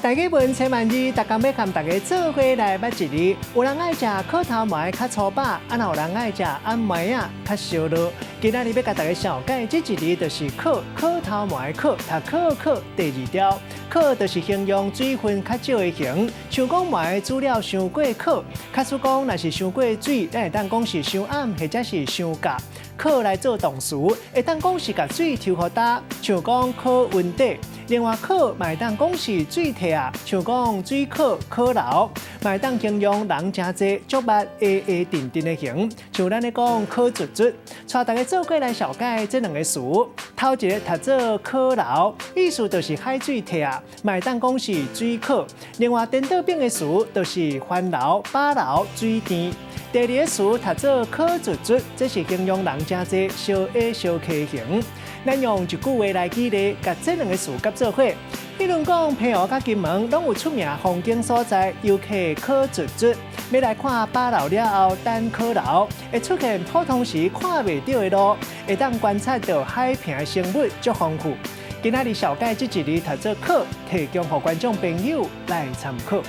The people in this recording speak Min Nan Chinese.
台語文千萬字，逐工欲佮大家做伙來捌一字。有人愛食洘頭糜較粗飽，啊若有人愛食頷糜仔較燒熱。今仔日欲共大家紹介這一字，就是洘，洘頭糜洘，讀洘洘第二調。洘就是形容水分較少的形，像講糜煮了傷過洘，假使講若是傷過水，咱會當講是傷暗或者是傷夾。洘來做動詞，會當講是共水抽予焦，像講洘溫底。另外，洘嘛會當講是水退啊，像講水洘洘流，嘛會當形容人誠濟，足目黑黑陣陣的形，像咱咧講洘卒卒。帶大家做伙來紹介這兩个詞，頭一个讀做洘流，意思就是海水退啊，嘛會當講是水洘。另外，顛倒反的詞就是番流、飽流、水甜。第二个詞讀做洘卒卒，這是形容人誠濟，相矮相溪形。咱用一句話來舉例，共這兩个詞夾做伙。彼如講澎湖佮金門攏有出名風景所在，遊客洘卒卒，欲來看飽流了後等洘流，會出現普通時看袂著的路，會當觀察著海坪的生物足豐富。今仔日紹介這一字讀做洘，提供予觀眾朋友來參考。